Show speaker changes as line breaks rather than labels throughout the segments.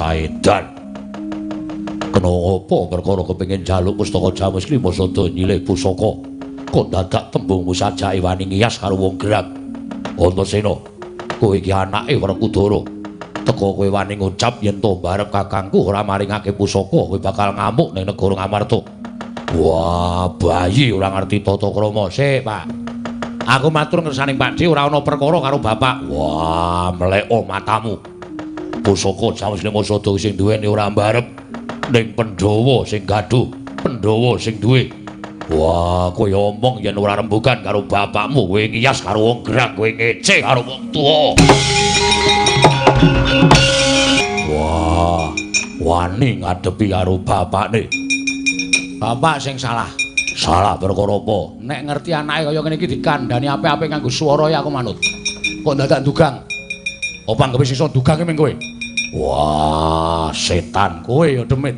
Bocah edan. Kena apa perkara kepengin njaluk pustaka Jamus Klima Sada nyilih pusaka. Kok dadak tembungmu sajake wani ngiyas karo wong gerang. Antasena, kowe iki anake Werkudara. Teka kowe wani ngucap yen to barep kakangku ora maringake pusaka, kowe bakal ngamuk ning negara Ngamarta. Wah, bayi ora ngerti tata krama. Sik, Pak. Aku matur ngersaning Pakdhe ora ana perkara karo bapak. Wah, mleko matamu. Pusaka Jamus Klima Sada sing duweni ora mbarep ning Pandhawa sing gaduh, Pandhawa sing duwe. Wah, kowe omong yen ora rembugan karo bapakmu, kowe ngiyas karo wong gerang, kowe ngece karo wong tuwa. Wah, wani ngadepi karo bapakne.
Bapak sing salah.
Salah perkara apa?
Nek ngerti anake kaya ngene iki dikandhani apik-apik nganggo swara ya aku manut. Kok dadak ndugang? Apa anggape sisa ndugange ming kowe?
Wah, setan
kowe ya demit.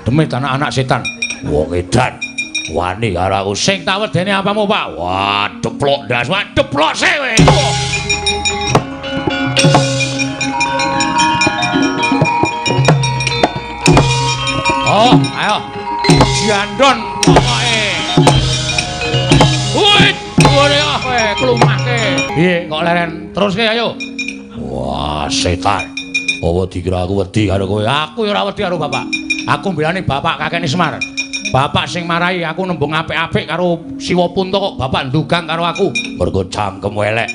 Demit anak-anak setan.
Wong edan wani karo aku.
Sing tak wedeni apamu, Pak?
Wah, deplok ndas, wah deplok sik kowe.
Oh, ayo. Jandon pokoke. Wih, gore kowe klumahke. Piye kok leren? Teruske ayo.
Wah, setan. Apa dikira aku wedi karo kowe?
Aku ya ora wedi karo bapak. Aku mbelani bapak kakene Semar. Bapak sing marahi aku nembung apik-apik karo Siwa Punta kok bapak ndugang karo aku.
Mergo cangkem elek.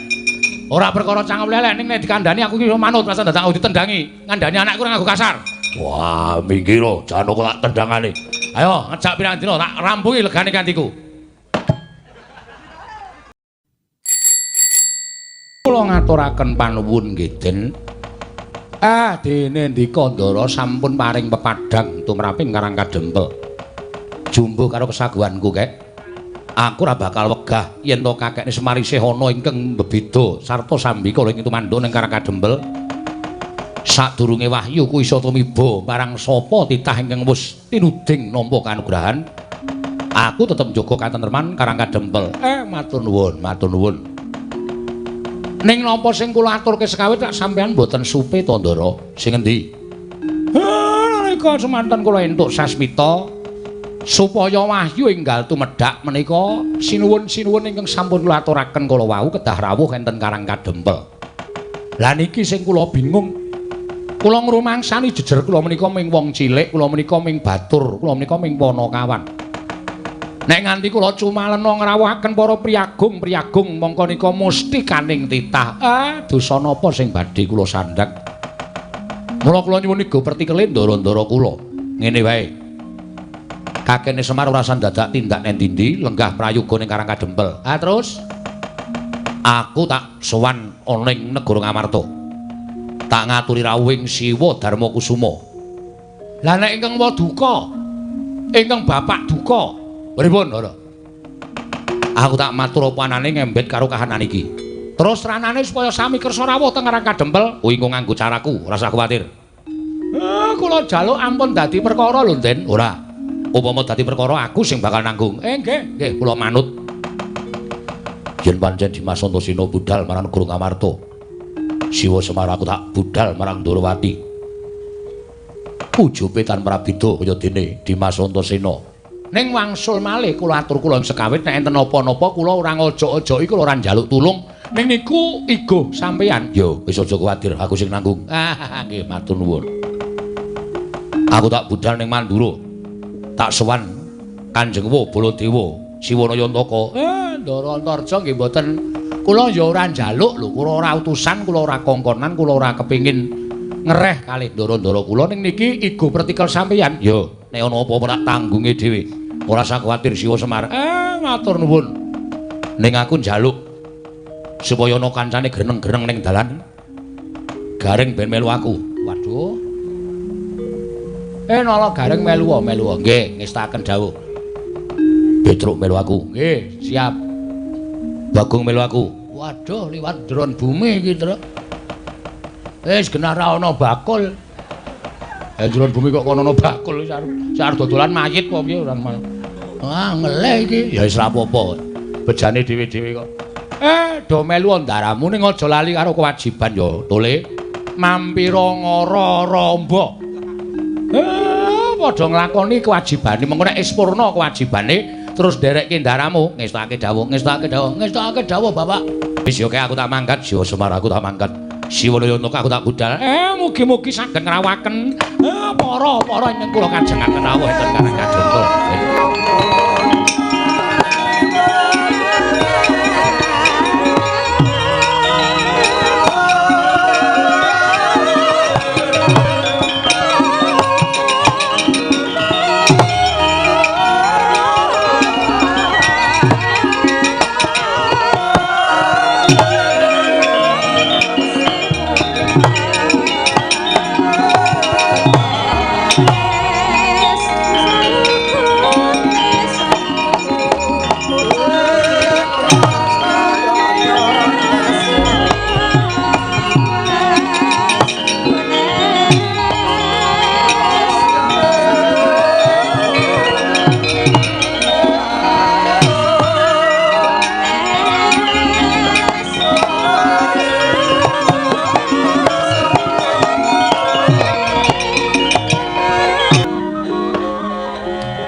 Ora perkara cangkem elek ning nek dikandhani aku iki manut rasa dadak aku ditendangi. Ngandhani anakku ora nganggo kasar.
Wah, minggir jangan kok tak tendangane.
Ayo ngejak pirang dina tak rampungi legane kantiku. Kula ngaturaken panuwun nggih, Den. Ah, dene ndika Ndara sampun paring pepadhang tumraping Karang Kadempel. Jumbuh karo kesaguhanku, Kek. Aku ora bakal wegah yen to kakekne Semar isih ana ingkang mbebeda sarta sambikala ing tumandha ning Karang Kadempel. Sadurunge wahyu ku iso tumiba marang sapa titah ingkang wis tinuding nampa kanugrahan, aku tetep njaga katentreman Karang Kadempel. Matur nuwun, matur nuwun. Ning napa sing kula aturke sekawit tak sampean mboten supe to, Ndara? Sing endi? Nalika semanten kula entuk sasmita supaya wahyu enggal tumedhak menika sinuwun-sinuwun ingkang sampun kula aturaken kala wau kedah rawuh enten Karang Kadempel. Lah niki sing kula bingung. Kula ngrumangsani jejer kula menika ming wong cilik, kula menika ming batur, kula menika ming panakawan. Nek nganti kula cumalena ngrawuhaken para priyagung-priyagung mongko nika musti kaning titah. Ah, dosa napa sing badhe kula sandhang? Mula kula nyuwun iga pertikele ndara-ndara kula. Ngene wae. Kakene Semar ora sandadak tindak nang ndi-ndi, lenggah prayoga ning Karang Kadempel. Ah, terus
aku tak sowan ana ing negara Ngamarta. Tak ngaturi rawuhing Siwa Darma Kusuma.
Lah nek ingkang duka, ingkang bapak duka, pripun, Ndara?
Aku tak matur apa anane ngembet karo kahanan iki.
Terus ranane supaya sami kersa rawuh teng Karang Kadempel,
kuwi engko nganggo caraku, ora usah kuwatir.
Kula njaluk ampun dadi perkara lho, Den.
Ora. Upama dadi perkara aku sing bakal nanggung.
Nggih,
nggih, kula manut. Yen pancen Dimas Antasena budal marang negara Ngamarta, Siwa Semar aku tak budal marang Ndorowati. Ujube tan prabida kaya dene Dimas Antasena.
Ning wangsul malih kula atur kula sekawit nek enten napa-napa kula ora ngojok-ojoki, kula ora njaluk tulung. Ning niku igo sampeyan.
Yo, wis aja kuwatir, aku sing nanggung.
Ah, nggih,
matur nuwun. Aku tak budal ning Mandura. Tak sowan Kanjeng Wa Baladewa Siwana Yantaka.
Ndara Antarja nggih mboten. Kula ya ora njaluk lho, kula ora utusan, kula ora kongkonan, kula ora kepengin ngereh kalih ndara-ndara kula. Ning niki igo pertikel sampeyan.
Yo, nek ana apa-apa tak tanggunge dhewe. Ora usah kuwatir Siwa Semar.
Matur nuwun.
Ning aku njaluk supaya ana kancane greneng-greneng ning dalan. Gareng ben melu aku.
Waduh. Nala Gareng melu melu. Nggih, ngestaken dawuh.
Petruk melu aku.
Nggih, siap.
Bagong melu aku.
Waduh, liwat ndron bumi iki, Truk. Wis genah ra ana bakul. Ndron bumi kok kono ana bakul arep dodolan mayit apa piye ora. Ah, ngeleh iki.
Ya wis ra apa-apa. Bejane dhewe-dhewe kok.
Do melu ndaramu ning aja lali karo kewajiban ya, Tole. Mampira ngara ramba. Padha nglakoni kewajibane, mengko nek wis purna kewajibane terus nderekke ndaramu, ngestokake dawuh, ngestokake dawuh, ngestokake dawuh Bapak. Wis yo aku tak mangkat, Siwa Semar aku tak mangkat. Siwa Nayana aku tak budal. Mugi-mugi saged ngrawaken para-para ingkang kula kajengaken rawuh enten Karang Kadempel.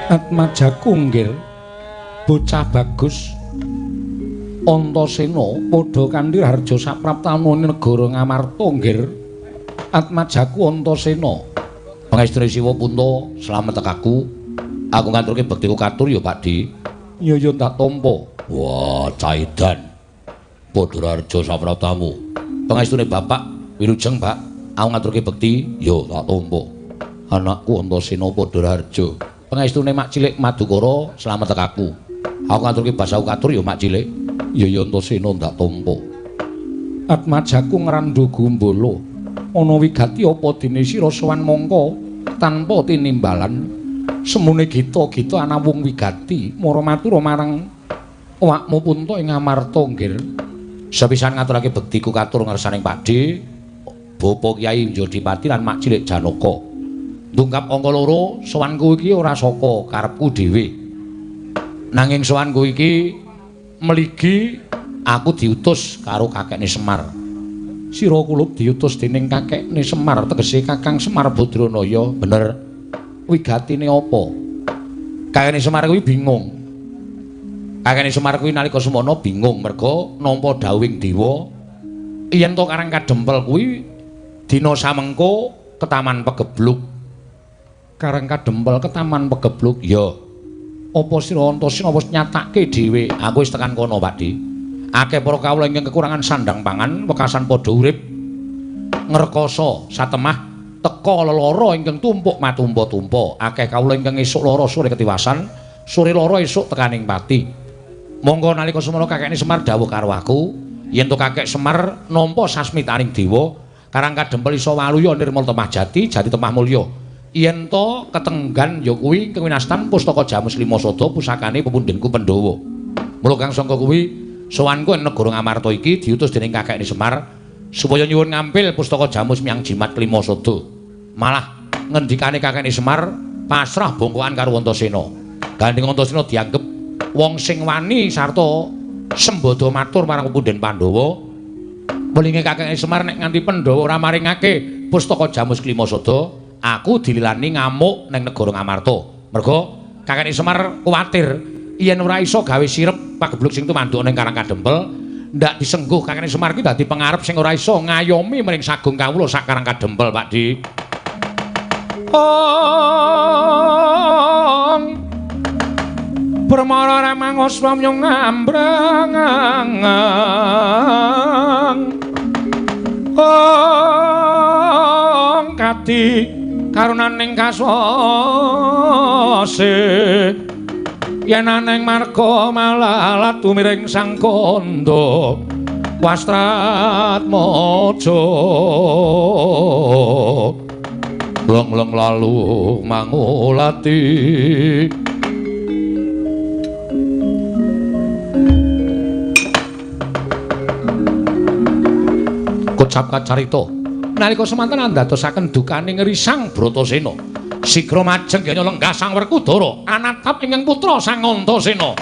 Atmajaku nggir bocah bagus Antasena padha kanthi harja sapraptane negara Ngamarta nggir. Atmajaku Antasena. Pangestune Siwa Punta slamet aku. Aku ngaturke bektiku katur ya Pakdi. Ya ya tak tampa. Wah, caidan. Padha harja sapraptamu. Pangestune Bapak wilujeng, Pak. Aku ngaturke bekti ya tak tampa. Anakku Antasena padha harja. Pangestune Mak Cilik Madukara slamet aku. Aku ngaturke basaku katur ya Mak Cilik. Ya ya Antasena ndak tampa. Atmajaku ngrandu gumbala. Ana wigati apa dene sira sowan mangka tanpa tinimbalan. Semune gita-gita ana wong wigati mara matur marang awakmu Punta ing Amarta nggir. Sepisan ngaturake bektiku katur ngersaning Pakde, Bapak Kyai Njodipati lan Mak Cilik Janaka. Ndungkap angka loro, sowanku iki ora saka karepku dhewe. Nanging sowanku iki mligi aku diutus karo kakekne Semar. Sira kulup diutus dening kakekne Semar, tegese Kakang Semar Badranaya. Bener. Wigatine apa? Kakekne Semar kuwi bingung. Kakekne Semar kuwi nalika semono bingung merga nampa dawuhing dewa yen to Karang Kadempel kuwi dina samengko ketaman pegebluk. Karang Kadempel ketaman pegebluk ya. Apa sira Antasena wis nyatake dhewe? Aku wis tekan kono, Pakdi. Akeh para kawula ingkang kekurangan sandang pangan, wekasan padha urip ngrekoso satemah teka lelara ingkang tumpuk matumpa-tumpa. Akeh kawula ingkang esuk lara sore ketiwasan, sore lara esuk tekaning pati. Monggo nalika semono kakekne Semar dawuh karo aku, yen to kakek Semar nampa sasmitaning dewa, Karang Kadempel iso waluya nirmala temah jati, jati temah mulya. Yen to ketenggan ya kuwi kewinastan pustaka Jamus Lima Sada pusakane pepundhenku Pandhawa. Mula kang sangka kuwi sowanku ing negara Ngamarta iki diutus dening kakekne Semar supaya nyuwun ngampil pustaka Jamus miyang jimat Lima Sada. Malah ngendikane kakekne Semar pasrah bongkoan karo Antasena. Gandeng Antasena dianggep wong sing wani sarta sembada matur marang pepundhen Pandhawa. Welinge kakekne Semar nek nganti Pandhawa ora maringake pustaka Jamus Lima Sada, aku dililani ngamuk neng negara Ngamarta. Merga kakekne Semar kuwatir yen ora iso gawe sirep pagebluk sing tumanduk ning Karang Kadempel, ndak disengguh kakekne Semar ki dadi pengarep sing ora iso ngayomi maring sagung kawula sak Karang Kadempel, Pak Di. Ong Permara ramangoswa nyong ngambrang. Ong kati karunaning kaswase yen aneng marga malalat tumiring sang kandha wastratmaja long-long lalu mangulati. Kocap kacarita nalika semanten andadosaken dukaning Risang Bratasena. Sigra majeng genya lenggah Sang Werkudara anatap ingkang putra Sang Antasena.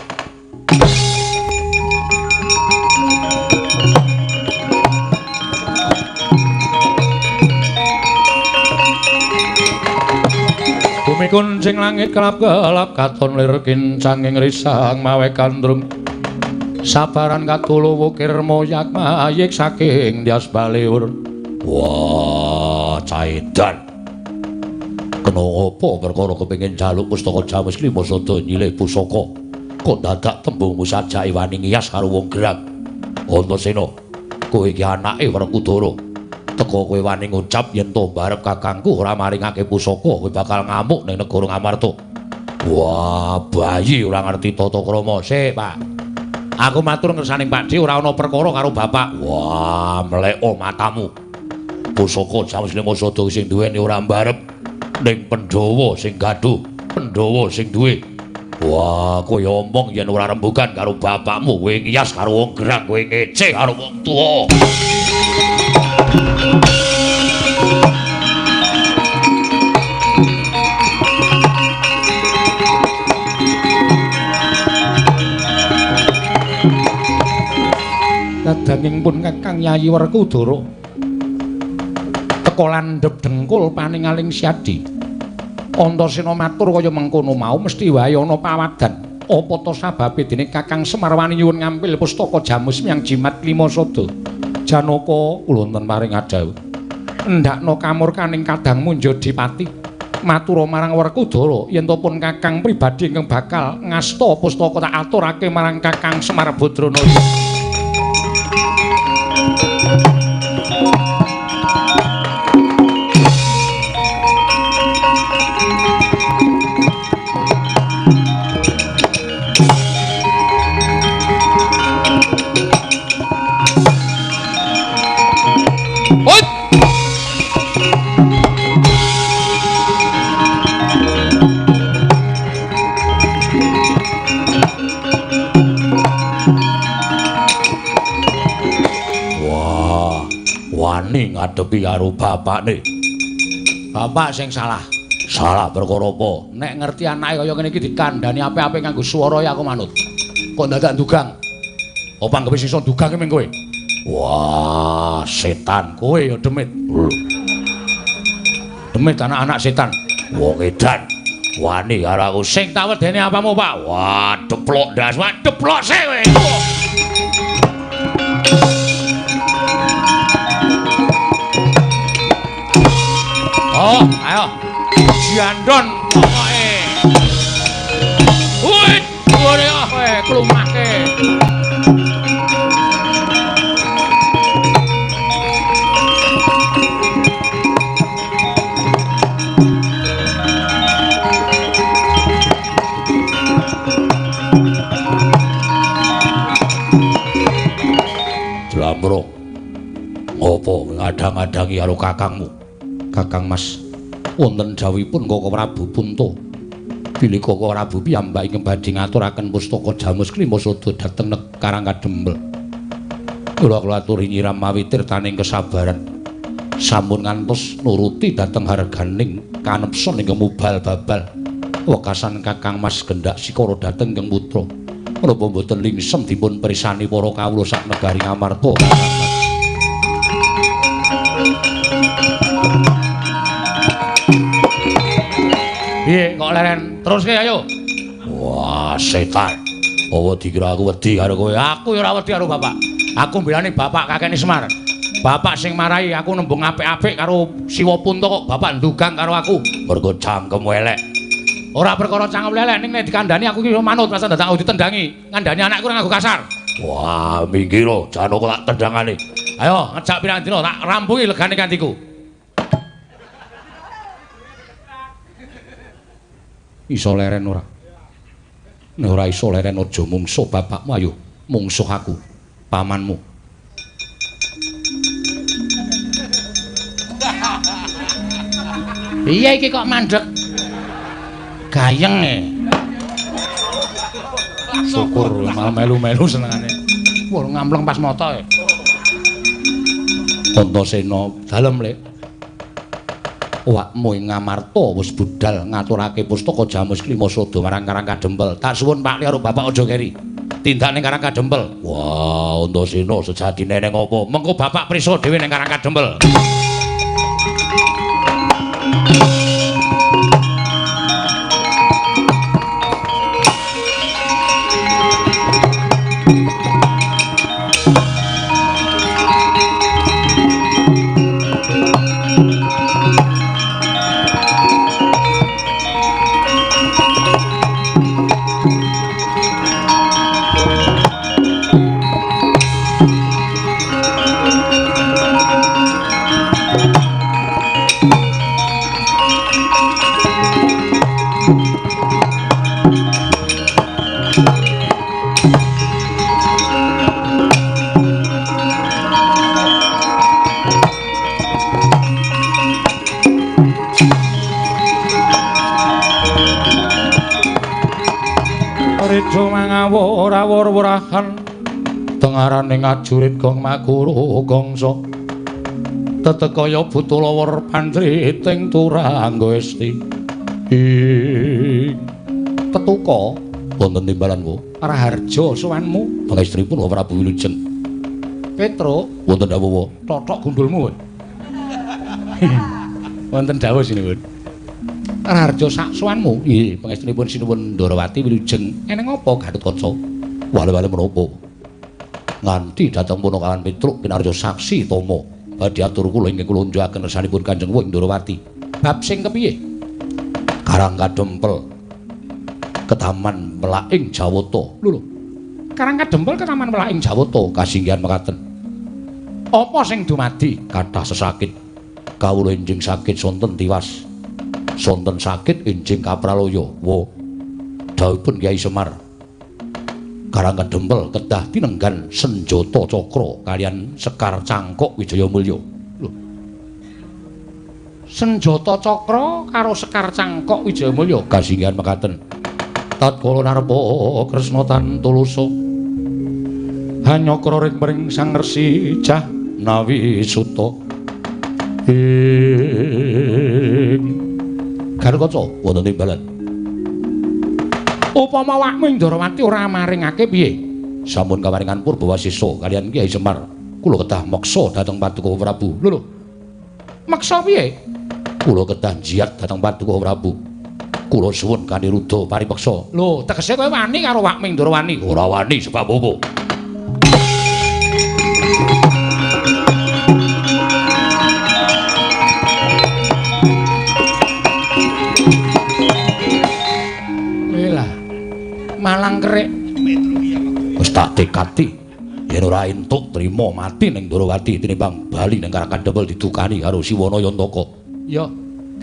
Bumi kuncing langit kelap-kelap katon lir kincanging risang mawe gandrung. Sabaran katulu wukir moyak mayik saking Dias Baliur. Wah, caidan. Kena apa perkara kepengin njaluk pustaka Jamus Klima Sada nyilih pusaka. Kok dadak tembungmu sajake wani ngiyas karo wong gerang. Antasena, kowe iki anake Werkudara. Teka kowe wani ngucap yen to mbarep kakangku ora maringake pusaka, kowe bakal ngamuk ning negara Ngamarta. Wah, bayi ora ngerti tata krama. Sik, Pak. Aku matur ngersaning Pakdhe ora ana perkara karo bapak. Wah, mleko matamu. Pusaka Jamus Klima Sada sing duweni ora mbarep ning Pandhawa sing gaduh, Pandhawa sing duwe. Wah, kowe omong yen ora rembugan karo bapakmu, kowe ngiyas karo wong gerang, kowe ngece karo wong tuwa.
Kadanging pun Kakang Yayi Werkudara teka landhep dengkul paningaling Syadi. Antasena matur kaya mengkono mau mesti wae ana pawadan. Apa ta sababe dene Kakang Semar wani nyuwun ngampil pustaka Jamus Miang Jimat Klima Sada? Janaka kula wonten paring adhawuh. Endhakna kamurkaning kadangmu Njodipati. Matura marang Werkudara yen to pun Kakang pribadi ingkang bakal ngasta pustaka tak aturake marang Kakang Semar Badranaya.
Ngadepi karo bapakne.
Bapak sing salah.
Salah perkara apa?
Nek ngerti anake kaya ngene iki dikandhani apik-apik nganggo swara ya aku manut. Kok dadak ndugang? Apa anggepe sisa ndugang ki ming kowe?
Wah, setan
kowe ya demit. Demit anak-anak setan.
Wong edan. Wani karo aku
sing tak wedeni apamu, Pak?
Wah, deplok ndas, wah deplok sik kowe.
Oh, ayo. Jandon pokoke. Wih, dhuwure kowe klumake.
Jlambrong. Ngopo ngadang-adangi karo kakangmu?
Kakang Mas, wonten dawuhipun Koko Prabu Punta. Bilih Koko Prabu piyambak ingkang badhe ngaturaken pustaka Jamus Klima Sada dhateng Karang Kadempel. Kula aturi nyiram mawi tirtaning kesabaran. Sampun ngantos nuruti dhateng harganing kanepson ingkang mubal babal. Wekasan Kakang Mas gendak sikara dhateng ingkang putra. Menapa mboten lingsem dipun pirsani para kawula sak negari Ngamarta. Piye kok leren teruske ayo.
Wah, setan. Apa dikira aku wedi karo kowe?
Aku ya ora wedi karo bapak. Aku mbelani bapak kakene Semar. Bapak sing marahi aku nembung apik-apik karo Siwa Punta kok bapak ndugang karo aku.
Mergo cangkem elek.
Ora perkara cangkem elek ning nek dikandhani aku iki manut masa dadak aku ditendangi. Ngandhani anakku ora nganggo kasar.
Wah, minggir Janaka tak tendangane.
Ayo ngejak pirang dina tak rampungi legane kantiku. Iso leren ora? Nek ora iso leren aja mungsuh bapakmu, ayo mungsuh aku, pamanmu. Iya iki kok mandek gayeng e. Syukur malah melu-melu senengane. Wah ngampleng pas moto e.
Antasena dalem lek. Awakmu ing Ngamarta wis budal ngaturake pustaka Jamus Klima Sada marang Karang Kadempel.
Tak suwun Pak Li karo bapak aja keri. Tindak ning Karang Kadempel.
Wah, Antasena sejatine ning apa?
Mengko bapak prisa dhewe ning Karang Kadempel. Sedo mangawur-awur-wurahan tengarane ngajurit gong makuru gongso tetekaya butulawur pandriting turangga esti ing tetuka
wonten timbalan wo
Raharja sowanmu
pangestripun Prabu Wilujeng
Petruk
wonten dawuh wo
totok gundulmu wonten dawuh sinuwun Raharja sak sowanmu
nggih pangestripun sinuwun Ndorowati Wilujeng
eneng apa
Gatotkaca wale-wale menapa nganti dhateng Punakawan Petruk kinarya saksi tama badhe atur kula ingkang kula unjukaken kersanipun Kanjeng Wong Ndorowati
bab sing kepiye
Karang Kadempel ketaman melaing Jawata
lho lho Karang Kadempel ketaman melaing
Jawata kasinggihan mekaten
apa sing dumadi
kathah sesakit kawula enjing sakit sonten tiwas sonten sakit enjing kapralaya wo dawuhipun Kyai Semar Karang Kadempel kedah tinenggan senjata cakra kalian Sekar Cangkok Wijayamulya
lho senjata cakra karo Sekar Cangkok Wijayamulya
kasinggihan mekaten tatkala narpa Kresna tan tulusa
hanyakra ring pring Sang Resi Jahnawi Suta ing
Gatotkaca wonten timbalan
upama awakmu Ndorowati ora maringake piye
sampun kaparingan Purbawasisa kalian Kyai Semar kula kedah meksa dhateng Paduka Prabu
lho lho meksa piye
kula kedah jiat dhateng Paduka Prabu kula suwun kanthi rudha paripeksa
lho tegese kowe wani karo awakmu Ndorowani
ora wani sebab apa
malang kerik
wis tak tekati yen ora entuk trima mati ning Ndorowati tinimbang bali ning Karang Kadempel didukani karo Siwana Yantaka
ya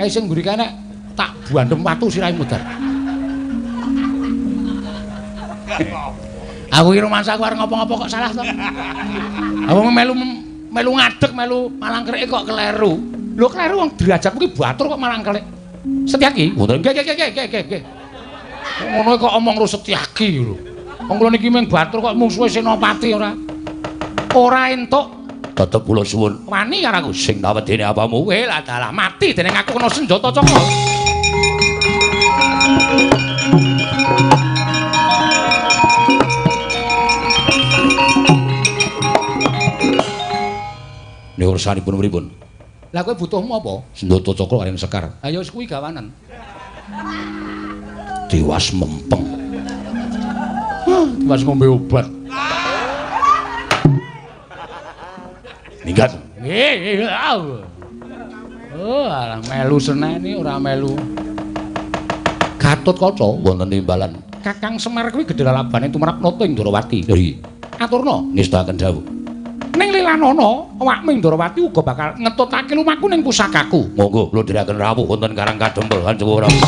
kae sing mburi kae nek tak buandhem watu sirahe mudhar aku iki rumangsaku arep ngopo-ngopo kok salah to aku melu melu ngadeg melu malang kerike kok kleru lho kleru wong derajatmu ki batur kok malang kerik Setyaki
wonten
nggih nggih nggih nggih nggih ngono kok omong ro Setyaki lho. Wong kula niki mung batur kok mungsuhe Senopati ora. Ora entuk
tetep kula suwun
wani karo aku
sing tawedene apamu.
Weh lah dalah mati dening aku kena senjata cakra.
Niku ursanipun pripun?
Lah kowe butuhmu apa?
Senjata cakra kaliyan sekar.
Ha ya wis kuwi gawanen.
Tiwas mempeng.
Tiwas ngombe obat.
Minggat.
Nggih. Oh, alah melu seneni ora melu.
Gatotkaca wonten timbalan.
Kakang Semar kuwi gedhe lalabane tumrap Nata ing Ndorowati.
Nggih.
Aturna
ngestakaken dawuh.
Ning lilanana awakmu ing Ndorowati uga bakal ngetutake lumaku ning pusakaku.
Monggo kula dherekaken rawuh wonten Karang Kadempel Kanjeng Prabu.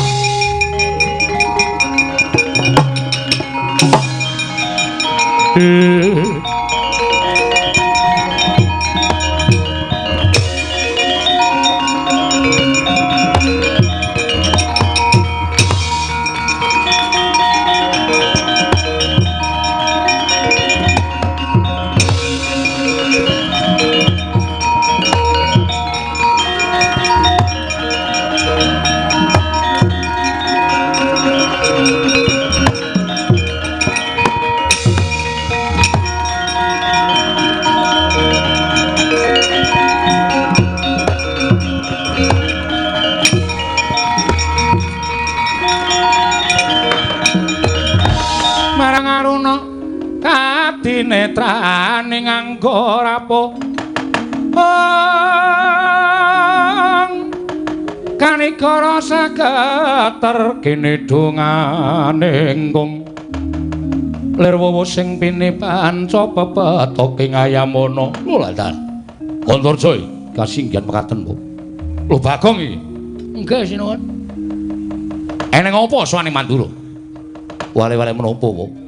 Netrane nganggo rapo kanikara saketer kene dongane engkung lir wowo sing pini panca pepetoking ayamono.
Lho lha ta Antarja kasinggihan mekaten Bu. Lho Bagong iki
nggih sinuwun.
Eneng apa sowane Mandura? Wale-wale menapa Bu?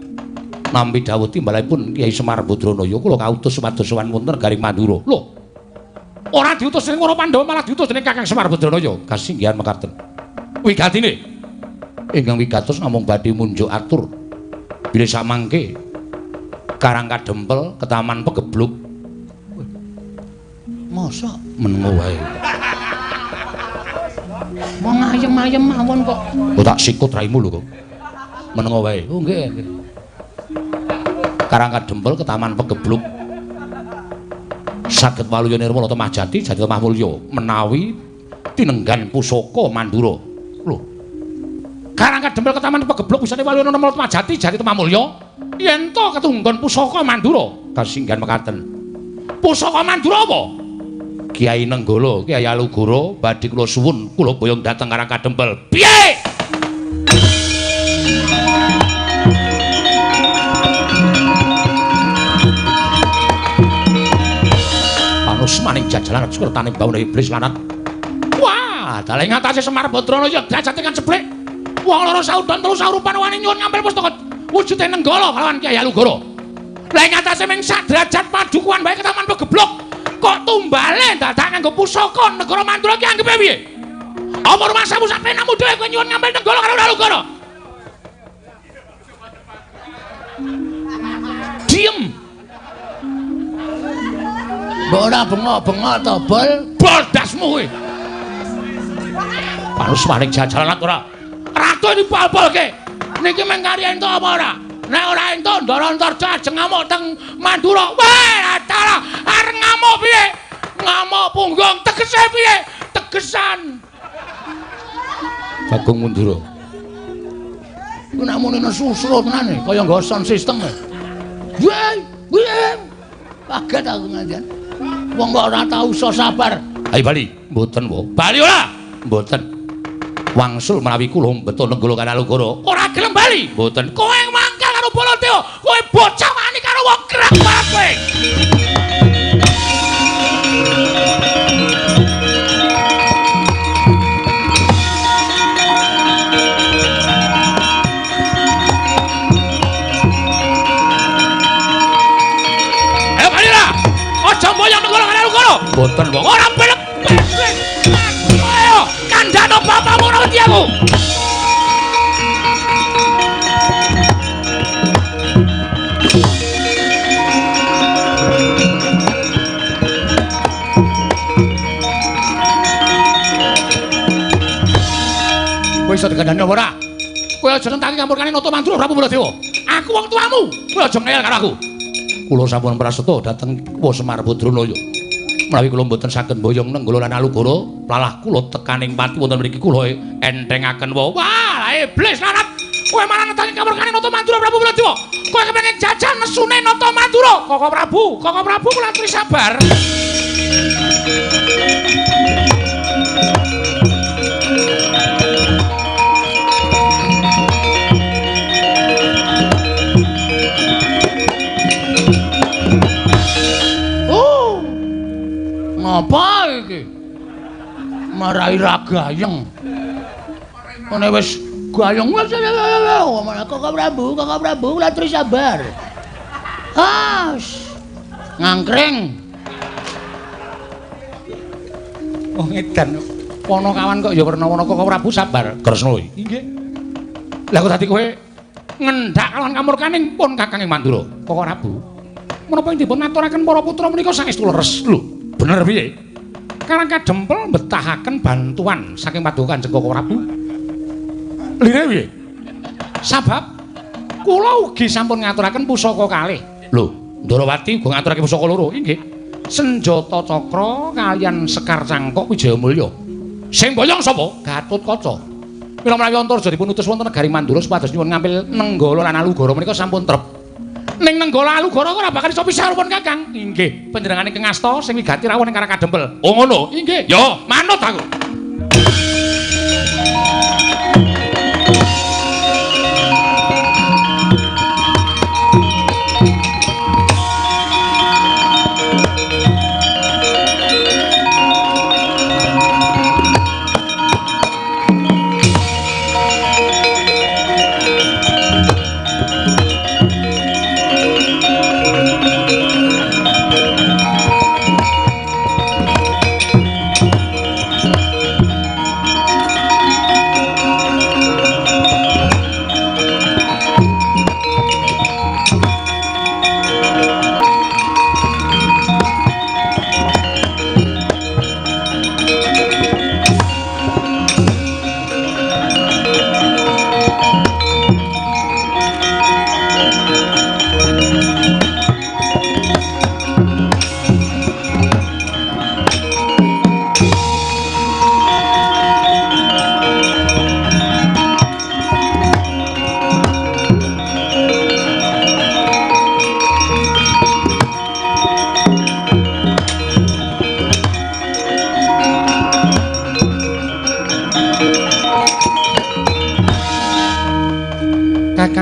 Nampi dawuh timbalanipun Kyai Semar Badranaya kula kautus supados sowan wonten Garing Mandura.
Lho. Ora diutus dening para Pandhawa malah diutus dening Kakang Semar Badranaya.
Kasinggihan mekaten. Wigatine ingkang wigatos namung badhe munjuk atur
Bilih samangke Karang Kadempel ketaman pegebluk. Mosok menengo wae. Wong ayem-ayem mawon kok. Oh tak sikut raimu lho kok. Menengo wae. Oh nggih, nggih. Karang Kadempel ketaman pegebluk. Saged waluya nirmala temah jati jati temah mulya menawi tinenggan pusaka Mandura. Lho. Karang Kadempel ketaman pegebluk wisane waluya nirmala temah jati jati temah mulya yen to ketunggon pusaka Mandura. Kasinggan mekaten. Pusaka Mandura apa? Kiai Nenggala, Kiai Alugoro badhe kula suwun kula boyong dhateng Karang Kadempel. Piye? Panusmaning jajalan kertane bawana iblis lanat. Wah, dalah ing atase Semar Badrana ya derajate kan ceblek. Wong loro saudon telu saurupan wani nyuwun ngampil pustaka wujude Nenggala kalawan Kiai Alugoro. Lah ing atase ming sak derajat padukuhan wae ketaman pegeblok. Kok tumbale dadak nganggo pusaka negara Mandura ki anggepe piye? Apa rumasamu sak penamu dhewe kowe nyuwun ngampil Nenggala karo Alugoro? Diem.
Mbok ora bengok-bengok to, Bol?
Bol dasmu kowe. Panusmaning jajalan ora. Ratu dipol-polke. Niki mung karya entuk apa ora? Nek ora entuk Ndara Antarja ajeng ngamuk teng Mandura. Wah, dalah arep ngamuk piye? Ngamuk punggung tegese piye? Tegesan. Bagong Mandura.
Ku nek muni nesu-nesu tenan kaya nggo sound system. Wah, wah. Kaget aku ngantian. Wong kok ora tau iso sabar.
Ayo bali. Mboten, wo. Bali ora? Mboten. Wangsul menawi kula mbeto Nenggala kan Alugoro. Ora gelem bali. Mboten. Kowe mangkal karo Baladewa. Kowe bocah wani karo wong gerak banget kowe. Ayo bali lah. Aja mboyong Nenggala kan Alugoro. Mboten, wo. Ora belek. Ayo, kandhano bapakmu ora wedi aku. Kowe iso dikandhani apa ora? Kowe aja nentang kamurkane Nata Mandura Prabu Baladewa. Aku wong tuamu. Kowe aja ngeyel karo aku. Kula sampun praseta dhateng Wa Semar Badranaya. Menawi kula mboten saged mboyong Nenggala lan Alugoro, lalah kula tekaning pati wonten mriki kula entengaken wa. Wah, iblis lanat. Kowe malah netangi kamurkane Nata Mandura Prabu Baladewa. Kowe kepengin jajan nesune Nata Mandura. Koko Prabu, Koko Prabu kula aturi sabar.
Ngapa iki? Marai ra gayeng. Ngene wis gayeng wis Koko Prabu, Koko Prabu kula aturi sabar. Ah, ngangkring.
Oh ngedan. Ponokawan kok ya werna-werna Koko Prabu sabar. Kresna iki. Nggih. Lah kok dadi kowe ngendak kalawan kamurkaning pun Kakang ing Mandura. Koko Prabu. Menapa ing dipun aturaken para putra menika saestu leres lho. Bener piye? Karang Kadempel mbetahaken bantuan saking Paduka Kanjeng Koko Prabu. Lire piye? Sabab kula ugi sampun ngaturaken pusaka kalih. Lho, Ndarawati uga ngaturake pusaka loro. Inggih. Senjata cakra kaliyan Sekar Cangkok Wijayamulya. Sing boyong sapa? Gatotkaca. Mila menawi Antarja dipun utus wonten negari Mandura supados nyuwun ngampil Nenggala lan Alugoro menika sampun trep. Ning Nenggala Alugoro ora bakal iso pisah pun Kakang. Inggih, panjenengane ingkang asta sing wigati rawuh ning Karang Kadempel. Oh ngono. Inggih. Ya, manut aku.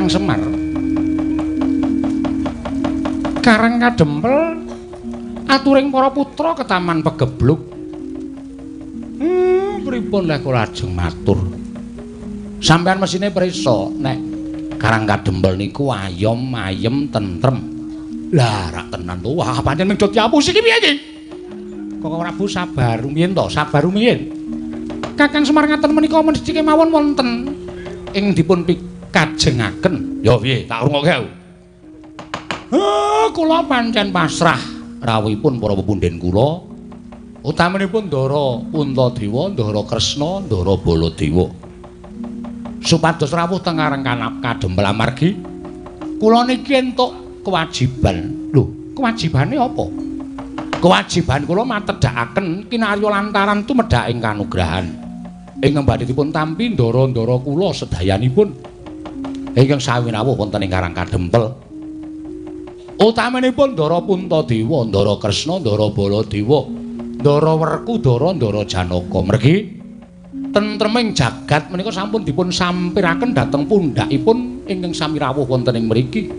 Kakang Semar. Karang Kadempel aturing para putra ketaman pegebluk. Pripun lek kula ajeng matur? Sampeyan mesine prisa nek Karang Kadempel niku ayom ayem tentrem. Lah rak tenan to. Wah, pancen mung diapusi iki piye iki? Koko Prabu sabar rumiyin to, sabar rumiyin. Kakang Semar ngaten menika mesti kemawon wonten ing dipun pikajengaken.
Ya piye, tak rungokke aku.
Kula pancen pasrah rawuhipun para pepundhen kula. Utaminipun Ndara Puntadewa, Ndara Kresna, Ndara Baladewa. Supados rawuh teng Karang Kadempel amargi kula niki entuk kewajiban. Lho, kewajibane apa? Kewajiban kula matedhakaken kinarya lantaran tumedhak ing kanugrahan ingkang badhe dipun tampi ndara-ndara kula sedayanipun ingkang sawinawuh wonten ing Karang Kadempel. Utaminipun Ndara Puntadewa, Ndara Kresna, Ndara Baladewa, Ndara Werkudara, Ndara Janaka. Mergi tentreming jagat menika sampun dipun sampiraken dhateng pundhakipun ingkang sami rawuh wonten ing mriki.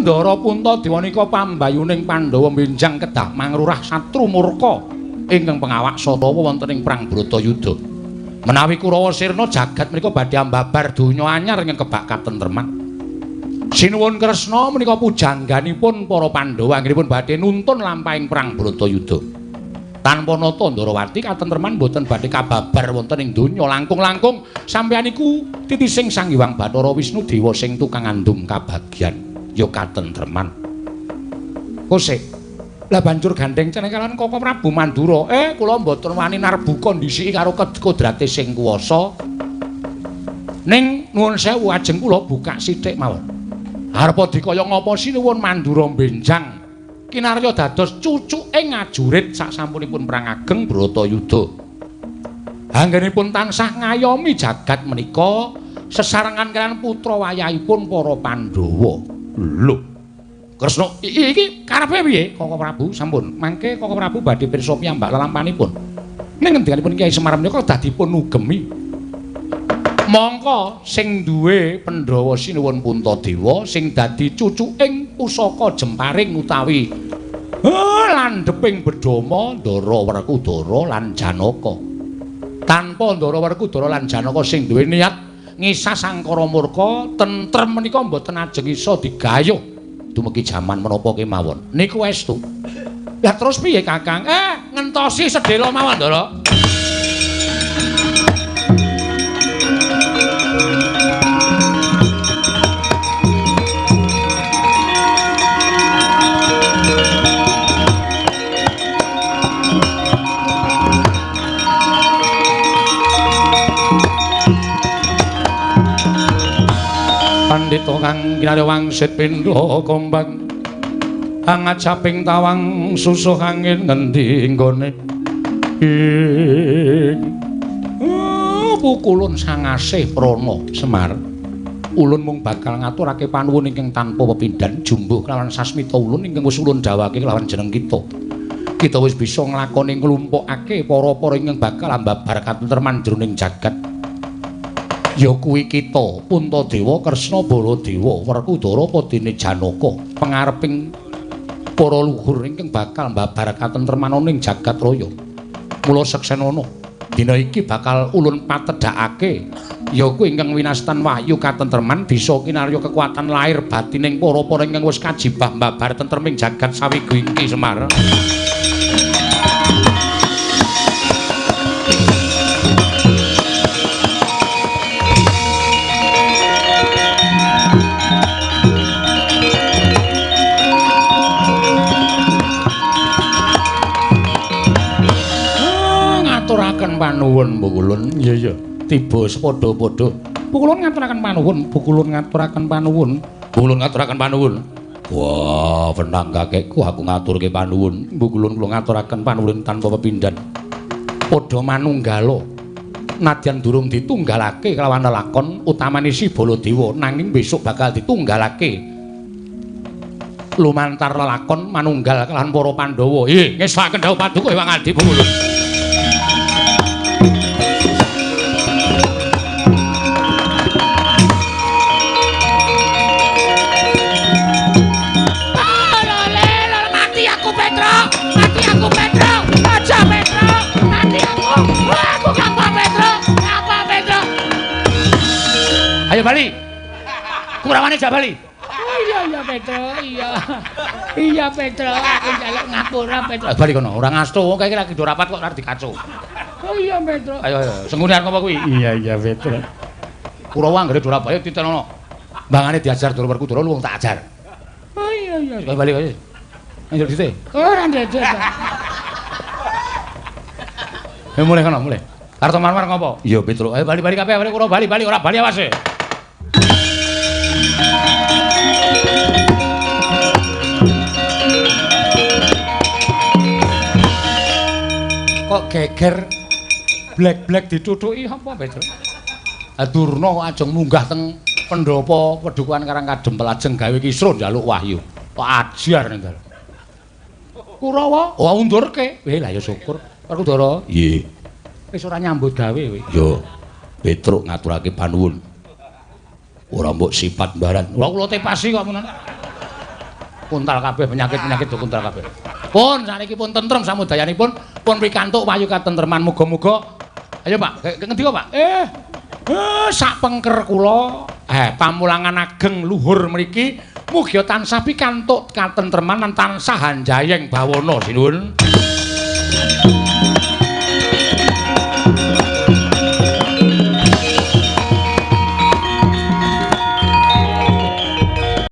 Ndara Puntadewa nika pambayuning Pandhawa benjang kedah mangrurah satru murka ingkang pengawak Satawa wonten ing perang Bratayuda. Menawi Kurawa sirna jagat menika badhe ambabar donya anyar ingkang kebak katentreman. Sinuwun Kresna menika pujangganipun para Pandhawa anggenipun badhe nuntun lampahing perang Bratayuda. Tanpa nata Ndarawati katentreman boten badhe kababar wonten ing donya. Langkung-langkung sampeyan iku titising Sang Hyang Bathara Wisnu Dewa sing tukang ngandum kabagyan ya katentreman. Kosek. Lah banjur gandeng ceneng kalian Koko Prabu Mandura. Kula mboten wani narbuka ndhisiki karo kodrate sing kuwasa. Ning nuwun sewu ajeng kula buka sithik mawon. Arepa dikaya ngapa sinuwun Mandura benjang kinarya dados cucuke ngajurit sasampunipun perang ageng Bratayuda. Anggenipun tansah ngayomi jagat menika sesarengan kalian putra wayahipun para Pandhawa. Lho, Kresna iki karepe piye? Koko Prabu sampun. Mangke Koko Prabu badhe pirsa piyambak lelampanipun. Ning ngendikanipun Kyai Semar menika dadipun ugemi. Mongko sing duwe Pandhawa sinuwun Puntadewa sing dadi cucuking pusaka jemparing utawi landheping bedama Ndara Werkudara lan Janaka. Tanpa Ndara Werkudara lan Janaka sing duwe niat ngisas angkara murka tentrem menika mboten ajeng iso digayuh dumugi jaman menapa kemawon. Niku estu. Lah terus piye Kakang? Ngentosi sedhela mawon Ndara. Pandhita kang kinarya wangsit pindha kombang angajaping tawang susuh angin ngendi nggone ing pukulun sangasih prana Semar. Ulun mung bakal ngaturake panuwun ingkang tanpa pepindhan jumbuh kelawan sasmita ulun ingkang wis ulun dawake kelawan jeneng kita. Kita wis bisa nglakoni nglumpukake para-para ingkang bakal ambabar katentreman jroning jagat. Ya kuwi kita Puntadewa, Kresna, Baladewa, Werkudara apa dene Janaka, pangareping para luhur ingkang bakal mbabar katentreman ing jagat raya. Mula seksenana dina iki bakal ulun patedhakake ya kuwi ingkang winastan wahyu katentreman bisa kinarya kekuatan lahir batining para-para ingkang wis kajibah mbabar tentreming jagat sawigu iki Semar. Ngaturaken panuwun Pukulun. Iya iya, tiba sepadha-padha. Pukulun ngaturaken panuwun, Pukulun ngaturaken panuwun,
Pukulun ngaturaken panuwun. Wah, wenang kakekku aku ngaturke panuwun. Pukulun kula ngaturaken panuwun tanpa pepindhan.
Padha manunggala. Nadyan durung ditunggalake kelawan lelakon utamane si Baladewa, nanging besok bakal ditunggalake lumantar lelakon manunggal kelawan para Pandhawa. Ngesaken dawuh paduka Hyang Adi Pukulun. bali. Kurawane jak bali.
Oh iya iya Petro, iya. Iya Petro, aku njaluk ngapura Petro.
Bali kono, ora ngasto wong kae lagi do rapat kok ora dikaco.
Oh iya Petro.
Ayo ayo, sengune arep apa kuwi?
Iya iya Petro.
Kurawa anggere do rapat titenono. Mbangane diajar Ndara Werkudara lu wong tak ajar.
Oh iya iya.
Ayo bali ayo. Ayo dite.
Ora ndedek.
Ayo mulih kono, mulih. Kartomarmar ngopo? Iya Petro. Ayo bali-bali kabeh, bali Kurawa bali-bali ora bali awas. Kok geger blek-blek ditutuki apa Petro? Durna kok ajeng munggah teng pendhapa Padukuhan Karang Kadempel ajeng gawe kisruh njaluk wahyu. Kok ajar ning dalan. Kurawa, oh undurke. Weh lah ya syukur. Werkudara.
Nggih.
Wis ora nyambut gawe kowe.
Yo. Petruk ngaturake panuwun. Ora mbok sifat mbaran.
Ora kula tepasi kok menan. Kuntal kabeh penyakit-penyakit do kuntal kabeh. Pun saniki pun tentrem samudayanipun, pun pikantuk wahyu katentreman muga-muga. Ayo Pak, ngendi kok Pak? Sak pengker kula, pamulangan ageng luhur mriki mugi tansah pikantuk katentreman lan tansah hanjayeng bawana sinuwun.